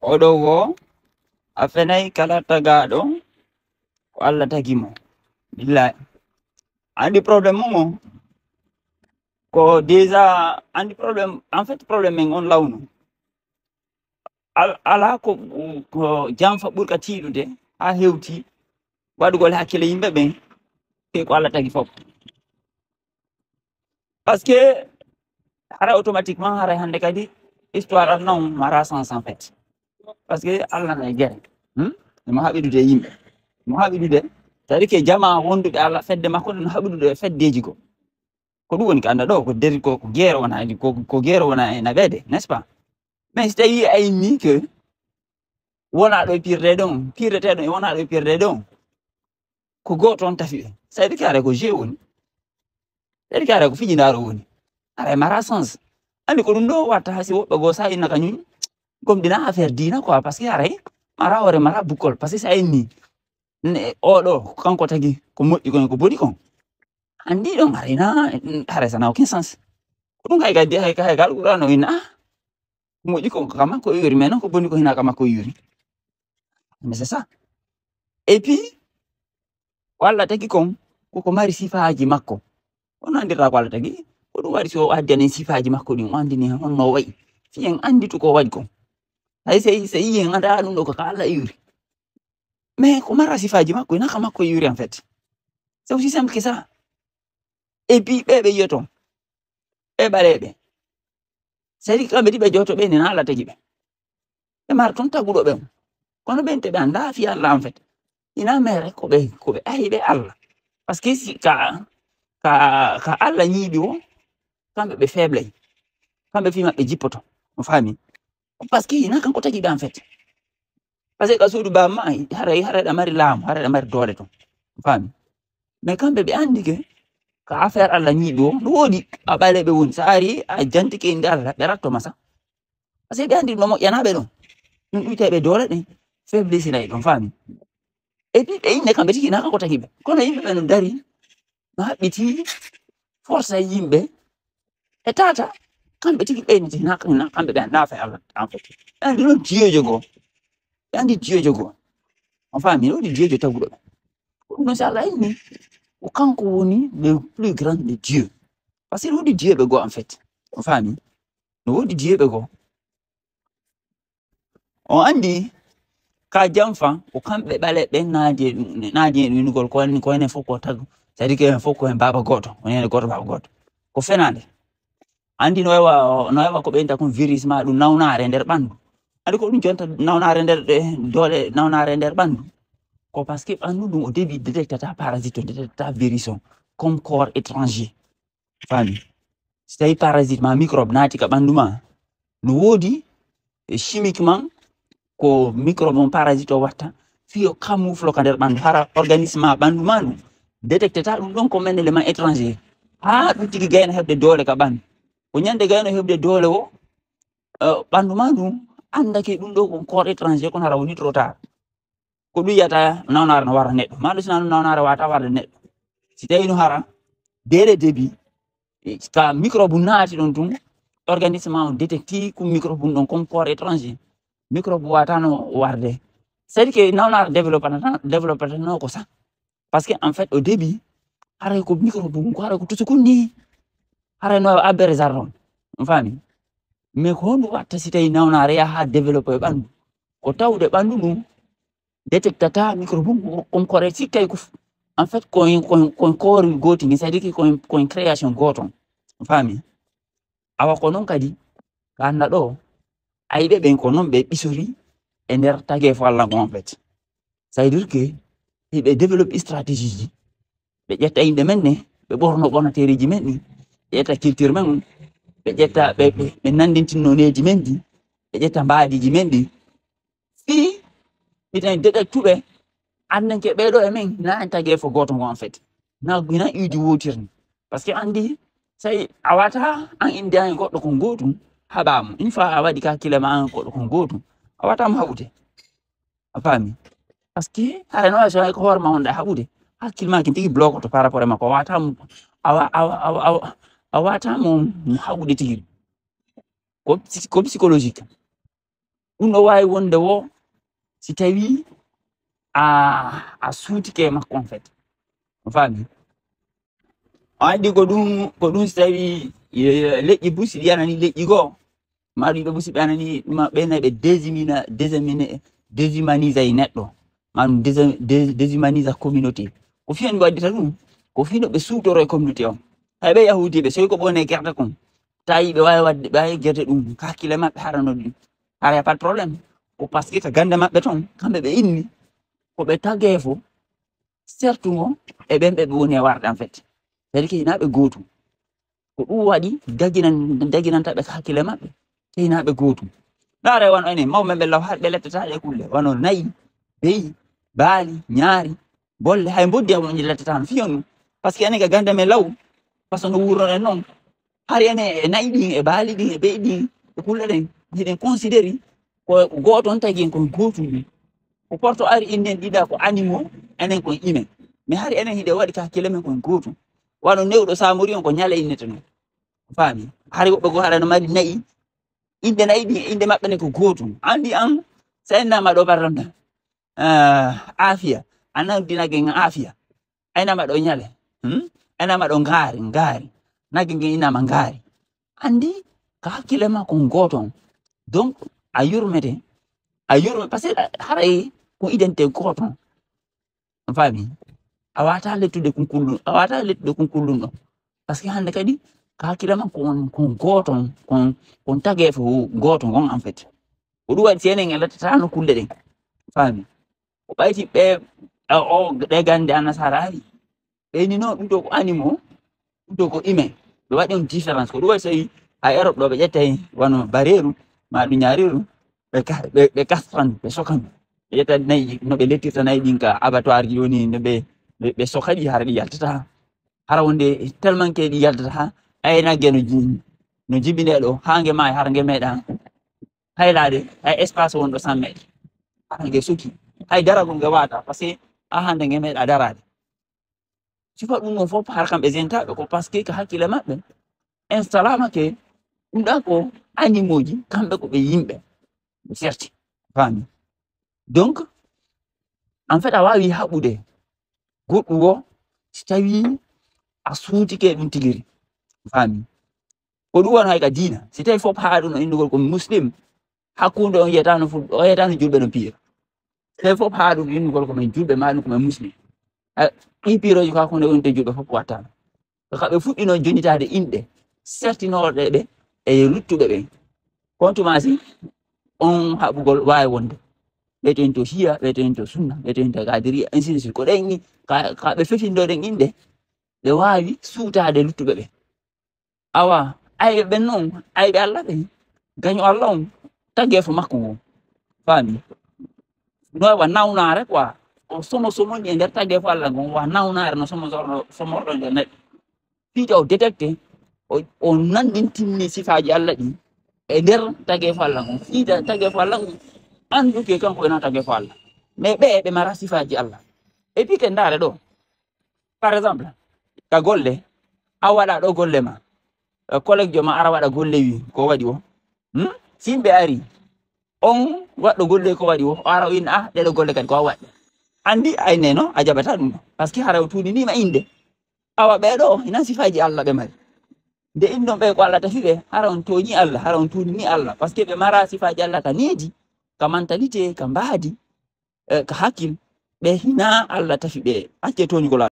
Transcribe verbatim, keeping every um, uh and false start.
Oɗo wo a fenay kala tagaɗo ko Allah tagi mo. Billahi. Andi problème mo ko déjà andi problème, en fait problème men on lawnu. Al- ala ko, ko janfa ɓurka tiiɗude ha hewti waɗugol hakkille yimɓe ɓen ke ko Allah tagi fof. Parce que hara automatiquement hara hande kadi histoire an non mara sens en fait. Parce que Allah na e gere. Hmm? Mo haɓidude e yimɓe, mo haɓidude c'est-à-dire que jama wonduɓe Allah fedde makko no haɓidude e feddeji ko. Ko ɗum woni ko anda ɗo ko deri ko ko guerre wona ko ko guerre wona e naɓede, n'est-ce pas? Mais si tawi ayni que wona ɗo pirde ɗon pirdeteɗo e wona ɗo pirde ɗon ko goto on tafi ɓe, c'est-à-dire que ara ko jeu woni, c'est-à-dire que ara ko fijindaro woni. Ara e mara sens. Andi ko ɗum ɗo watta ha si woɓɓe goo sa inna kañum gomɗina affaire diina quoi, parce que aray mara hoore mara bukkol, parce que sa inni ne- oɗo kanko tagi ko moƴƴi kon ko boni kon. Andi ɗon arayna, haray sana aucun sens. Ko ɗum hay gaddi hay hay gal qur'an o inna ah, ko moƴƴi kon ko ka makko yori, mais non ko boni ko hina ka makko yori. Mais c'est ça. Et puis ko Allah tagi kon koko mari sifaji makko. On andirta ko Allah tagi ko ɗum waɗi si o addani en sifaji makko ɗin o andini en honno o wayi, fi en anditu ko waɗi kon. Hay so so yi en anda ɗum ɗo ko ka Allah yuri. Mais ko mara sifaji makko ina ka makko yuri en fait. C'est aussi simple que ça. Et puis ɓe ɓe yiyoto ɓe ɓaleɓe, c'est-à-dire kamɓe ɗiɓe joto ɓe nena Allah tagi ɓe. Ɓe mara toon taguɗo ɓe on. Kono ɓen te ɓe anndaa fii Allah en fait. Ina mere ko ɓe ko ɓe ayi ɓe Allah. Parce que si ka ka ka Allah ñiiɓi o, kamɓe ɓe faible. Kamɓe fii maɓɓe jippoto. On faami? Parce que ina kanko tagi ɓe en fait. Parce que ka suudu bamma haray haray ɗa mari laamu, haray ɗa mari doole ton. On faami? Mais kamɓe ɓe anndi ke ka affaire Allah ñiiɓi o, no woodi a ɓaleɓe woni. So a ari a jantike innde Allah ɓe ratto ma sa. Parce que ɓe anndi no moƴƴanaaɓe ɗon. Ɗum ɗuyta ɓe doole ɗen. Faiblesse nayi ɗon faami. Et puis ɓe inne kamɓe tigi naka ko tagi ɓe. Kono yimɓe ɓe no dari no haɓɓiti force yimɓe e tata kamɓe tigi ɓeyniti na na kamɓe ɓe annda fe Allah en fait. Ɓe anndi ɗon diyojo goo. Ɓe anndi diyojo goo. On faami no woodi diyojo taguɗo ɓe. Ko ɗum non si Allah inni ko kanko woni le plus grand de Dieu. Parce que no woodi diyoɓe goo en fait. On faami? No woodi diyeɓe goo. On anndi ka janfa ko kamɓe ɓale ɓen naadi e ɗum naadi e winndugol ko woni ko enen fof ko tagu, c'est-à-dire que enen fof ko en baaba gooto, woni enen gooto baaba gooto. Ko fenaande. Anndi no wawa no wawa ko ɓeynta kon virus ma ɗum nawnaare nder ɓanndu. Anndi ko ɗum jonta nawnaare nder ɗe doole nawnaare nder ɓanndu. Ko parce que ɓanndu ndun o début détectata parasite o détectata virus on comme corps étranger. Faami? Si tawi parasite ma microbe naati ka ɓanndu ma, no woodi e chimiquement ko microbe on parasite o watta fii o camoufle ka nder ɓanndu hara organisme ma ɓanndu ma ndu détectata ɗum ɗon comme un élément étranger. Haa ɗum tigi gayna heɓde doole ka ɓanndu. Ko ñande gayno heɓde doole o eh, ɓanndu ma ndu anndake ɗum ɗo ko corps étranger kono hara woni trop tard. Ko ɗum yiyata nawnaare no warra neɗɗo ma ɗum sina ɗum nawnaare wata warde neɗɗo. Si tawi no hara dere début ka microbe naati ɗon tun, organisme ma on détecti ko microbe ɗum ɗon comme corps étranger. Microbe wata no warde. C'est-à-dire que nawnaare développata développata no ko sa. Parce que en fait au début haray ko microbe ko haray ko tusukun ni. Haray no abbere jardin. On faami? Mais ko honɗum watta si tawi nawnaare yaha haa développé e ɓanndu? Ko tawde ɓanndu ndun détectata microbe mum kon kore si tawi ko en fait koyen koyen koyen koori gooti ni, c'est-à-dire que koyen koyen création gooto on. On faami? Awa ko noon kadi ka annda ɗo ayɓe ɓen ko noon ɓe ɓisori e nder tageefo Allah ngo en fait. C'est-à-dire que hiɓe développe stratégie ji, ɓe ƴetta yimɓe men ne ɓe ɓorno ɓonatereji men ɗi, ɓe ƴetta culture men on, ɓe ƴetta ɓe ɓe nanndintinno neeji men ɗi, ɓe ƴetta mbaadiiji men ɗi fii miten deɗettuɓe anndanke ɓeeɗo e men na en tageefo gooto ngo en fait na ina iidi wootirni. Parce que anndi say a wata an inde an e goɗɗo kon gootum haɓaamo une fois a waɗi ka kilema an e goɗɗo kon gootum a wata mo haɓude. A faami? Parce que hara no so hay ko hoore ma wonɗa haɓude hakkille ma kin tigi blokoto par rapport e makko a wata mo a wa- a wa- a wa- a wa- a wata mo mo haɓude tigi. Ko psy- ko psychologique. Ɗum ɗo waawi wonde wo si tawii a a suutike e makko en fait. On faami? On anndi ko ɗum ko ɗum si tawii leƴƴi busi ɗi anani leƴƴi goo. Maa ɗum ɓe busi ɓe anani ɗuma ɓe nayi ɓe déshumina déshumina déshumanisa e neɗɗo. Maa ɗum déshumanisa communauté. Ko fii on waɗdita ɗum ko fii no ɓe suutoro e communauté on. Hay ɓe yahuudiiɓe soy ko ɓone gerte kon tawi ɓe waawi waɗde ɓe waawi gerte ɗum ka hakkille maɓɓe harano ɗum hara pas de problème. Ko parce que ka gannde maɓɓe ton kamɓe ɓe inni ko ɓe tagee fof. Certes ngo e ɓen ɓe ɓe woni e warde en fait. C'est-à-dire que hinaa ɓe gootum. Ko ɗum waɗi daginan daginanta ɓe ka hakkille maɓɓe. Te hinaa ɓe gootum. Ndaare wano enen mawɓe men ɓe law har ɓe lettata ɗe kulle wano nayi, beyi, baali, ñaari, bolle hay mboddi awo ɗi lettata no fiyon ɗum. Parce que enen ka gannde men law façon no wuurnoɗen noon. Hari enen e nayi ɗin e baali ɗin e beyi ɗin e kulle ɗen hiɗen considéri ko gooto on tagi en kon gootum ɗum. Ko porto ari innen ɗiɗa ko animo enen kon imen. Mais hari enen hiɗe waɗi ka hakkille men kon gootum. Wano newɗo samori on ko ñale innete non. Faami? Hari woɓɓe goo hara no mari nayi. Innde nayi ɗin e innde maɓɓe ne ko gootum. Anndi an sa innama ɗo barranda. Afiya a nawdi nagge ngan afiya. Aynama ɗo ñale. Hmm? Aynama ɗo ngaari ngaari. Nagge ngen innama ngaari. Anndi ka hakkille ma kon gooto on. Donc a yurmete a yurme parce que haray ko identité gooto on. On faami? A wata lettude kon kullum a wata lettude kon kullum ɗo. Parce que hannde kadi ka hakkille ma kon kon gooto on kon kon tageefo gooto ngon en fait. Ko ɗum waɗi si enen en lettatano kulle ɗen. Faami? Ko ɓayti ɓe o ɗe gannde annasara ari ɓe ni non ɗum ɗo ko animo ɗum ɗo ko ime. Ɓe waɗi on différence ko ɗum waɗi so a europe ɗo ɓe ƴettay wano bareru ma ɗum ñareru ɓe kastran ɓe sokan ɓe ƴetta nayi no ɓe lettirta nayi ɗin ka abattoir ji woni no ɓe ɓe sokaɗi hara ɗi yaltata hara wonde tellement que ɗi yaltata ha ay nagge no jibine ɗo ha nge maayi hara nge meeɗa haylaade hay espace wonɗo cent mètres hara nge suki hay daragol nge wata parce que a hande nge meeɗa daraade. Sifa ɗum ɗon fof har kamɓe zentaɓe ko parce que ko hakkille maɓɓe installama ke ɗum ɗa ko animoji kamɓe ko ɓe yimɓe ɓe serti. Faami? Donc en fait a wawi haɓude goɗɗum o si tawi a suutike ɗum tigiri. Faami? Ko ɗum won hay ka diina si tawi fof haa ɗum no innugol ko muslim hakkunde on yiyata no fu o yiyata no julɓe no piya. Si tawi fof haa ɗum innugol ko men julɓe ma ɗum ko men muslim. Ɗi piroji ko hakkunde wonde julɓe fof wattano ko kaɓe fuɗɗino jonitaade inɗe sertinooɗe ɓe e luttuɓe ɓen. Kontumasi on haɓugol waawi wonde ɓeytoyinto hiya ɓeytoyinto sunna ɓeytoyinto gadiriya ainsi de suite ko ɗen ka ɓe fefindoɗen inɗe ɓe waawi suutaade luttuɓe ɓe. Awa ayɓe ɓen noon ayɓe allah ɓen gaño allah on taggeefo makko ngon. Faami? No wa nawnaare quoi o somo somoni e nder taggeefo allah ngon wa nawnaare no somo somorɗo nder neɗɗo. Fiita o détecté o nanɗintinni sifaaji allah ɗi e nder taggeefo allah ngon fiita taggeefo allah ngon annduke kanko ena taggeefo allah. Mais ɓe ɓe mara sifaaji allah. E pite ndaare ɗo par exemple ka golle a waɗa ɗo golle ma collègue jo ma ara waɗa golle wi ko waɗi o. Hmm? Si yimɓe ari on waɗɗo golle ko waɗi o o ara o inna ah ɗeɗo golle kadi ko a waɗɗe. Anndi ayneno a jaɓata ɗum ɗo parce que hara o tuuninima innde. Awa ɓeɗo ina sifaaji allah ɓe mari nde innon ɓe ko allah tafi ɓe hara on tooñi allah hara on tuunini allah parce que ɓe mara sifaaji allah ka needi ka mentalité ka mbaadi ka hakkil ɓe hina allah tafi ɓe acce tooñugol allah.